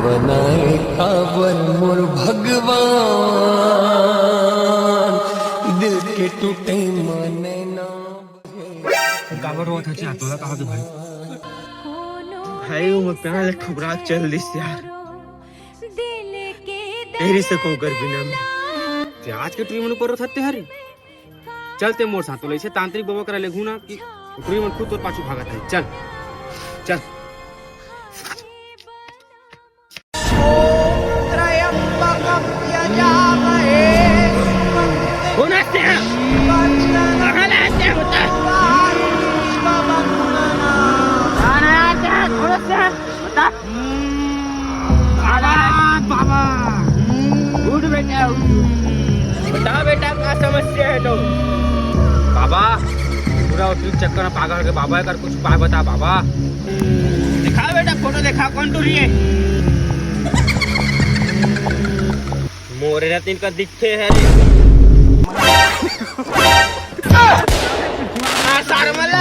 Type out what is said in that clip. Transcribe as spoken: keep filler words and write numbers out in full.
बनाए काबर मोर भगवान, दिल के टूटे मन ना। काबर रोवत हस यार, तोला का होगे भाई? भाई, वो मोर प्यार ले ठुकरा के चल दिस यार। तेरी से को कर बिना में। ते आज के टुरी मन ऊपर रोथत ते हरी। चल ते मोर साथ, तोला इसे तांत्रिक बाबा करा लेगहूं ना कि टुरी मन खुद तोर पाछू भागत हे। चल, चल। त्र्यंबकं यजामहे। कौन आते हैं? कहाँ ले आते हैं बता? कहाँ आते हैं? कौन आते हैं? बता। बाबा, बाबा। उठ बेटा, उठ। बता बेटा, का समस्या हे तो? बाबा, पूरा उठली चक्कर में पागल के बाबा, एकर कुछ उपाय बता बाबा। देखा बेटा, फोटो देखा, कौन टुरी हे? मोरे न तिनका दिखथे हरे। आ, सारे मन ल